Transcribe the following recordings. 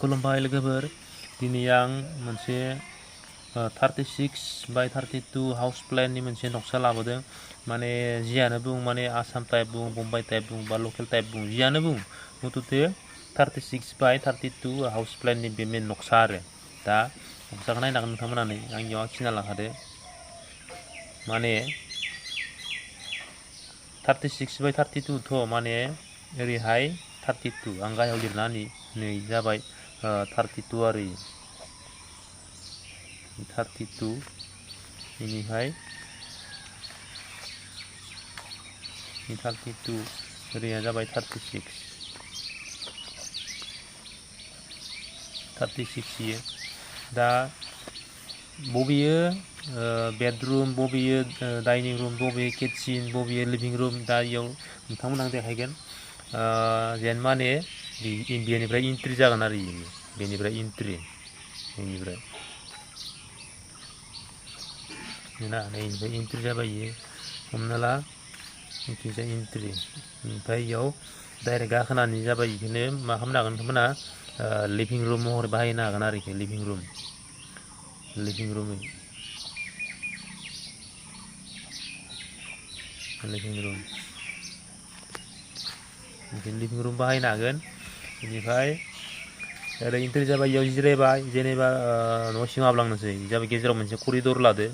खुलुमबाय लोगोफोर दिनै आं मोनसे 36/32 हाउस प्लेननि मोनसे नक्सा लाबोदों माने जियानो बुं माने आसाम टाइप बुं बम्बाइ टाइप बुं बा लकेल टाइप बुं जियानो बुं मुथुते 36/32 हाउस प्लेननि बे मेन नक्सा आरो दा नक्साखौ नायनो हागोन नोंथांमोना नै आंनियाव आखिना लाखादो माने 36/32 थ' माने ओरैहाय 32 आं गाहायाव लिरना नै जाबाय 32 आरो 32 बेनिफ्राय 32 ओरैया जाबाय 36 इयो दा बबेयो बेडरुम बबेयो डाइनिं रुम बबे किटचेन बबे लिभिं रुम दा इयाव नोंथांमोना देखायगोन जेन माने बेनिफ्राय एन्ट्रि जागोन आरो बेनिफ्राय एन्ट्रि बेनिफ्राय ना नैनिफ्राय एन्ट्रि जाबाय इयो हमना ला इखिजाय एन्ट्रि ओमफ्राय इयाव डाइरेक्ट गाखोनानै जाबाय इखौनो मा खालामनो हागोन नोंथांमोना लिभिं रुम महरै बाहायनो हागोन आरो इखौ लिभिं रुम लिभिं रुम बाहायनो हागोन बेनिफ्राय ओरै एन्ट्रि जाबाय इयाव जिरायबाय जेनेबा न' सिङाव हाबलांनोसै जाबाय गेजेराव मोनसे करिडर लादो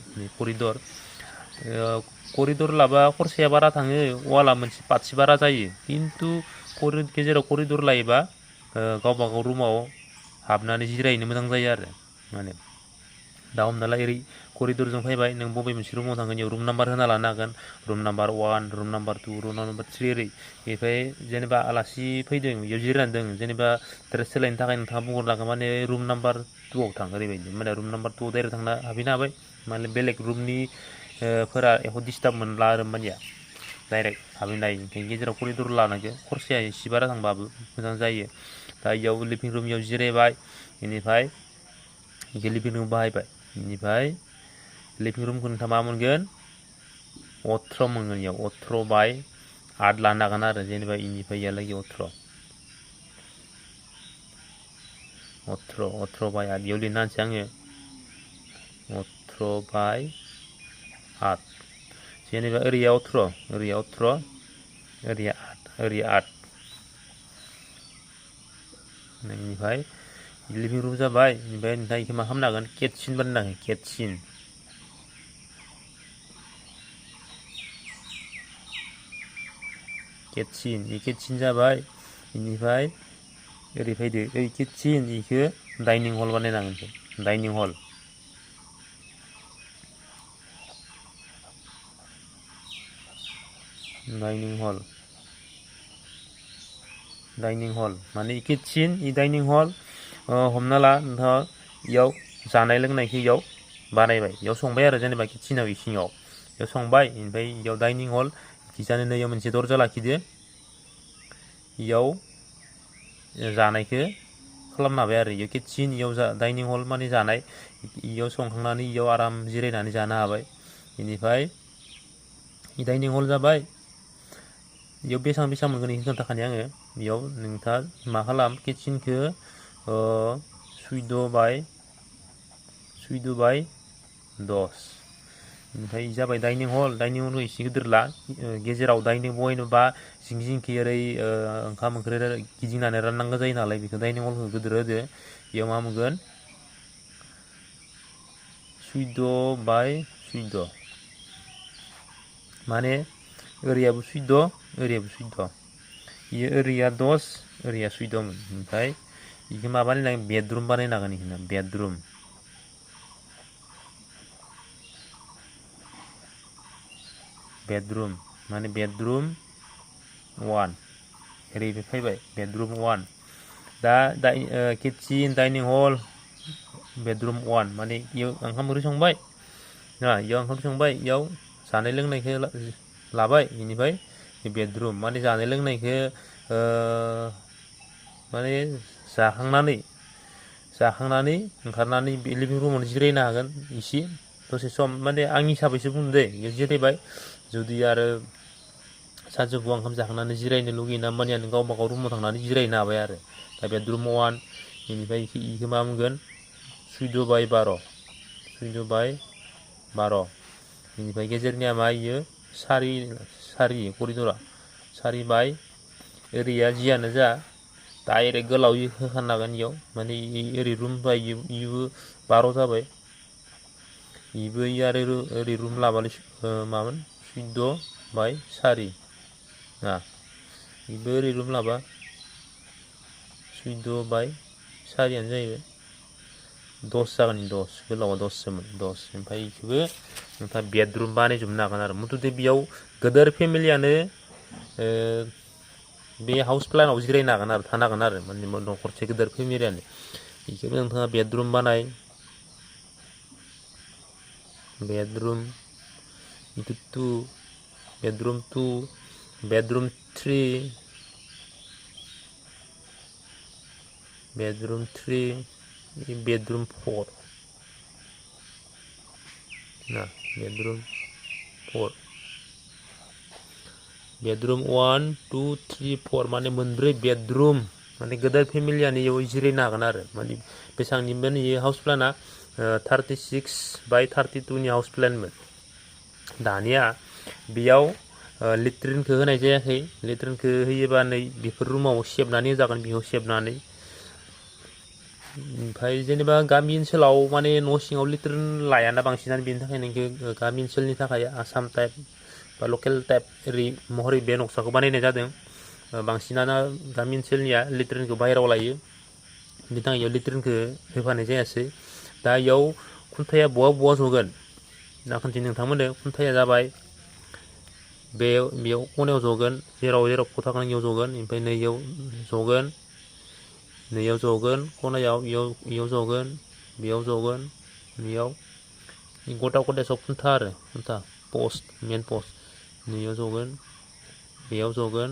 करिडर लाबा खरसाया बारा थाङो वाला मोनसे पातसि बारा जायो खिन्थु गेजेराव करिडर लायोबा गावबा गाव रुमाव हाबनानै जिरायनो मोजां जायो आरो माने दा हमना ला ओरै करिडरजों फैबाय नों बबे मोनसे रुमाव थांगोन इयाव रुम नाम्बार होना लानो हागोन room number 1 room number 2 room number 3 ओरै बेनिफ्राय जेनेबा आलासि फैदों इयाव जिरायनानै दं जेनेबा ड्रेस सोलायनो थाखाय नोंथाङा बुंहरनांगोन माने रुम नाम्बार 2आव थां ओरैबायदि माने रुम नाम्बार 2आव डाइरेक्ट थांना हाबहैनो हाबाय माने बेलेग रुमनि फोरा एख' डिस्टार्ब मोनला आरो होमबानिया डाइरेक्ट हाबहैनो हायो ओंखायनो गेजेराव करिडर लानांगौ खरसाया एसे बारा थांबाबो मोजां जायो दा इयाव लिभिं रुम इयाव जिरायबाय बेनिफ्राय इखौ लिभिं रुम बाहायबाय बेनिफ्राय लिभिं रुमखौ नोंथाङा मा मोनगोन 18 मोनगोन इयाव 18/8 लानो हागोन आरो जेनेबा इनिफ्राय इयालागै 18/8 इयाव लिरना होनोसै आङो 18/8 जेनेबा ओरैया 18 ओरैया 8 बेनिफ्राय लिभिं रुम जाबाय ओमफ्राय नोंथाङा इखौ मा खालामनो हागोन किटचेन बानायनो हागोन किटचेन जाबाय बेनिफ्राय ओरै फैदो ओइ किटचेन इखौ डाइनिं हल बानायनांगोन डाइनिं हल माने किटचेन डाइनिं हल हमना ला नोंथाङा इयाव जानाय लोंनायखौ इयाव बानायबाय इयाव संबाय आरो जेनेबा किटचेनाव इसिङाव इयाव संबाय ओमफ्राय इयाव डाइनिं हल किचेन इयाव मोनसे दरजा लाखिदो इयाव जानायखौ खालामनो हाबाय आरो इयाव किटचेन इयाव डाइनिं हल माने जानाय इयाव संखांनानै इयाव आराम जिरायनानै जानो हाबाय बेनिफ्राय डाइनिं हल जाबाय इयाव बेसेबां मोनगोन इखौ खोन्थाखानि आङो इयाव नोंथाङा मा खालाम किटचेनखौ 14/10 ओमफ्राय जाबाय डाइनिं हलखौ एसे गिदिर ला गेजेराव डाइनिं बहायनोबा जिंखि ओरै ओंखाम ओंख्रि गिदिंनानै राननांगौ जायो नालाय बेखौ डाइनिं हलखौ गिदिर होदो इयाव मा मोनगोन 14/14 माने ओरैयाबो 14 इयो ओरैया 10 ओरैया 14 ओमफ्राय इखौ मा बानायनांगोन बेडरुम बानायनांगोन इखौनो बेडरुम माने बेडरुम 1 ओरै फैबाय बेडरुम 1 दा किटचेन डाइनिं हल बेडरुम 1 माने इयाव ओंखाम ओंख्रि संबाय इयाव जानाय लोंनायखौ लाबाय बेनिफ्राय बेडरुम माने जानाय लोंनायखौ माने जाखांनानै ओंखारनानै लिभिं रुमावनो जिरायनो हागोन इसे दसे सम माने आंनि हिसाबैसो बुंदों दे इयाव जिरायबाय जुदि आरो सानजौफुआव ओंखाम जाखांनानै जिरायनो लुगैयोना होमबानिया नों गावबा गाव रुमाव थांनानै जिरायनो हाबाय आरो दा बेडरुम 1 बेनिफ्राय इखो मा मोनगोन 14/12 14/12 बेनिफ्राय गेजेरनिया मा इयो सारि करिडरा 4/, ओरैया जियानो जा डाइरेक्ट गोलाव होखानो हागोन इयाव माने ओरै रुम बाय इबो 12 जाबाय इबो आरो ओरै रुम लाबानो मामोन 14/4 ना इबो ओरै रुम लाबा 14/4 आनो जाहैबाय 10 जागोन 10 गोलावा 10सोमोन 10 ओमफ्राय इखोबो नोंथाङा बेडरुम बानायजोबनो हागोन आरो मथथे बेयाव गोदोर फेमिलियानो बे हाउस प्लानाव जिरायनो हागोन आरो थानो हागोन आरो माने न'खरसे गोदोर फेमिलियानो इखोबो नोंथाङा बेडरुम बानाय बेडरुम इखो 2 बेडरुम 2 बेडरुम 3 बेडरुम 3 बेडरुम 4 ना बेडरुम 4 बेडरुम 1 2 3 4 माने मोनब्रै बेडरुम माने गोदोर फेमिलियानो इयाव जिरायनो हागोन आरो माने बेसेबांनिमोन इयो हाउस प्लाना 36/32 नि हाउस प्लानमोन दानिया बेयाव लेट्रिनखौ होनाय जायाखै लेट्रिनखौ होयोबा नै बेफोर रुमाव सेबनानै होजागोन बेयाव सेबनानै ओमफ्राय जेनेबा गामि ओनसोलाव माने न' सिङाव लेट्रिन लायाना बांसिनानो बेनि थाखायनो गामि ओनसोलनि थाखाय आसाम टाइप बा लकेल टाइप ओरै महरै बे नक्साखौ बानायनाय जादों बांसिनानो गामि ओनसोलनिया लेट्रिनखौ बाहेरायाव लायो बिनि थाखाय इयाव लेट्रिनखौ होफानाय जायासै दा इयाव खुन्थाया बहा जगोन दा खनसे नोंथांमोननो खुन्थाया जाबाय बेयाव खनायाव जगोन जेराव खथाखौ इयाव जगोन ओमफ्राय नैयाव जगोन नैयाव जगोन खनायाव इयाव जगोन बेयाव जगोन बेयाव गथा गथा सब खुन्था आरो खुन्था पस्ट मेन पस्ट नैयाव जगोन बेयाव जगोन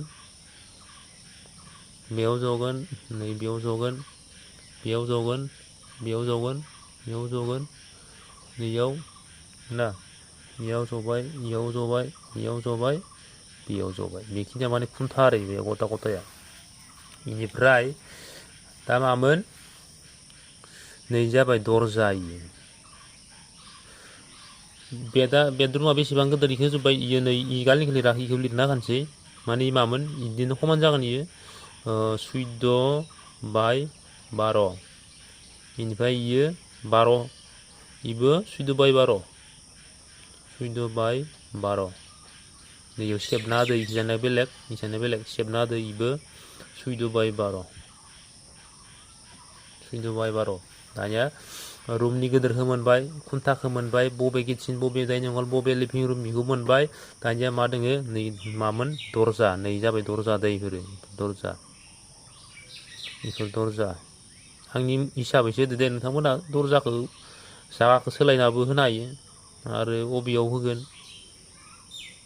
बेयाव जगोन नै बेयाव जगोन बेयाव जगोन बेयाव जगोन बेयाव जगोन नैयाव ना बेयाव जबाय बेयाव जबाय बेयाव जबाय बेयाव जबाय बेखिनिया माने खुन्था आरो बे गथा गथाया बेनिफ्राय दा मामोन नै जाबाय दरजा इयो बेडरुमा बेसेबां गोदोर इखो जोब्बाय इयो नै गालिखौ लिराखै इखौ लिरना होखानोसै माने मामोन बिदिनो समान जागोन इयो 14/12 बेनिफ्राय इयो 12 इबो 14/12 नैयाव सेबना होदो इजानो बेलेग सेबना होदो इबो 14/12 दानिया रुमनि गिदिरखौ मोनबाय खुन्थाखौ मोनबाय बबे किटचेन बबे डाइनिं हल बबे लिभिं रुम बेखौ मोनबाय दानिया मा दोङो नै मामोन दरजा नै जाबाय दरजा दै दरजा बेफोर दरजा आंनि हिसाबैसो होदो दे नोंथांमोना दरजाखौ जागाखौ सोलायनाबो होनो हायो आरो बबेयाव होगोन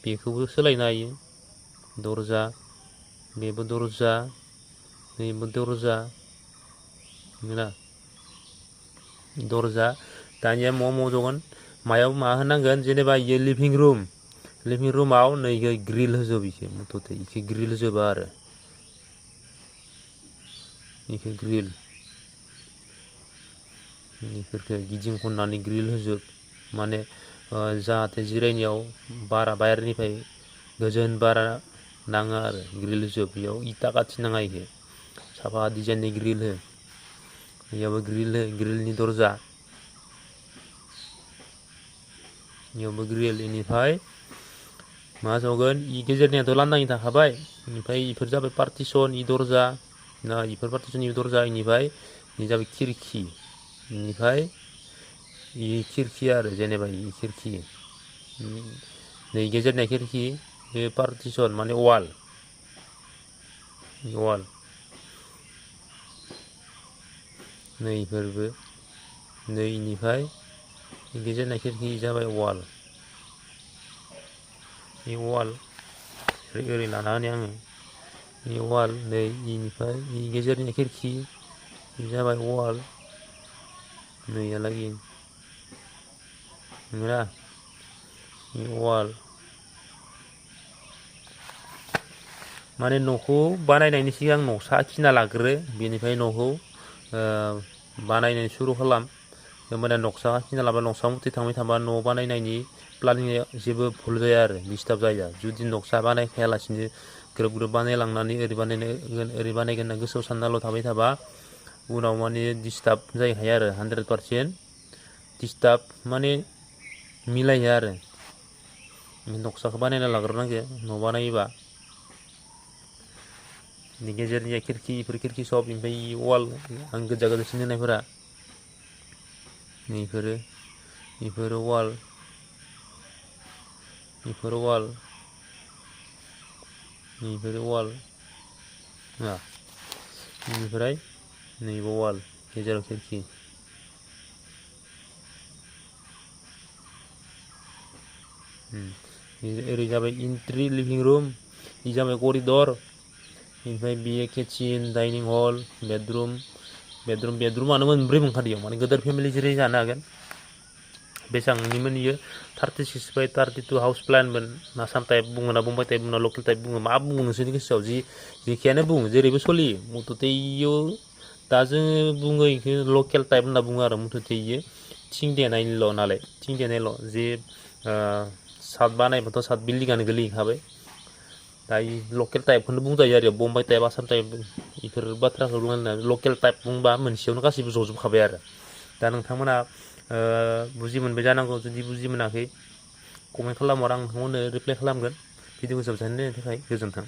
बेखौबो सोलायनो हायो दरजा बेबो दरजा नैबो दरजा ना दरजा दानिया म' जगोन मायाव मा होनांगोन जेनेबा इयो लिभिं रुमाव नै ग्रिल होजोब इखो मथथे इखो ग्रिल होजोबा आरो इखो ग्रिल इफोरखौ गिदिं खननानै ग्रिल होजोब माने जाहाथे जिरायनायाव बारा बाहेरनिफ्राय गोजोन बारा नाङा आरो ग्रिल होजोब बेयाव इटा काथि नाङा इखो साफा डिजाइननि ग्रिल हो इयावबो ग्रिलनि दरजा इयावबो ग्रिल इनिफ्राय मा जगोन इ गेजेरनियाथ' लांदाङै थाखाबाय इनिफ्राय इफोर जाबाय पार्टिसन इ दरजा ना इफोर पार्टिसन इ दरजा इनिफ्राय इ जाबाय खिरखि इनिफ्राय इ खिरखि आरो जेनेबा इ खिरखि नै गेजेरनिया खिरखि बे पार्टिसन माने वाल नै इफोरबो नै इनिफ्राय गेजेरनिया खिरखि जाबाय वाल इ वाल ओरै लाना होनि आङो इ वाल नै इनिफ्राय इ गेजेरनिया खिरखि इ जाबाय वाल नैयालागि नंगौना इ वाल माने न'खौ बानायनायनि सिगां न'सा आखिना लाग्रो बेनिफ्राय न'खौ बानायनाय सुरु खालाम होमबाना नक्सा खिना लाबा नक्सा मथे थांबाय थाबा न' बानायनायनि प्लानिंआ जेबो भुल जाया आरो डिस्टार्ब जाया जुदि नक्सा बानायखायालासिनो ग्रोब ग्रोब बानायलांनानै ओरै बानायगोन होनना गोसोआव साननाल' थाबाय थाबा उनाव माने डिस्टार्ब जाहैखायो आरो 100% डिस्टार्ब माने मिलायो आरो नक्साखौ बानायना लाग्रोनांगो न' बानायोबा नि गेजेरनि खिरखि इफोर खिरखि सब ओमफ्राय वाल आं गोजा गोजासिन होनायफोरा इफोरो वाल इफोरो वाल बेनिफ्राय नैबे वाल गेजेराव खिरखि ओरै जाबाय इन्ट्रि लिभिं रुम इ जाबाय करिडर ओमफ्राय बियो किटचेन डाइनिं हल बेडरुमानो मोनब्रै मोनखादों माने गोदोर फेमिलि जेरै जानो हागोन बेसेबांनिमोन इयो 36/32 हाउस प्लानमोन आसाम टाइप बुङो ना बम्बाइ टाइप बुङो ना लकेल टाइप बुङो मा बुङो नोंसोरनि गोसोआव जेखियानो बुङो जेरैबो सोलियो मुथथे इयो दा जोङो बुङो इखो लकेल टाइप होनना बुङो आरो मुथथे इयो थिं देनायनिल' नालाय थिं देनायल' जे सात बानायबाथ' सात बिल्डिंआनो गोलैहैखाबाय दा लकेल टाइपखौनो बुंजायो आरो बम्बाइ टाइप आसाम टाइप बेफोर बाथ्राखौ लकेल टाइप बुंबा मोनसेयावनो गासैबो जजोबखाबाय आरो दा नोंथांमोना बुजि मोनबाय जानांगौ जुदि बुजि मोनाखै कमेन्ट खालामहर आं नोंथांमोननो रिप्लाइ खालामगोन भिडिअखौ जोबजानो थाखाय गोजोन्थों।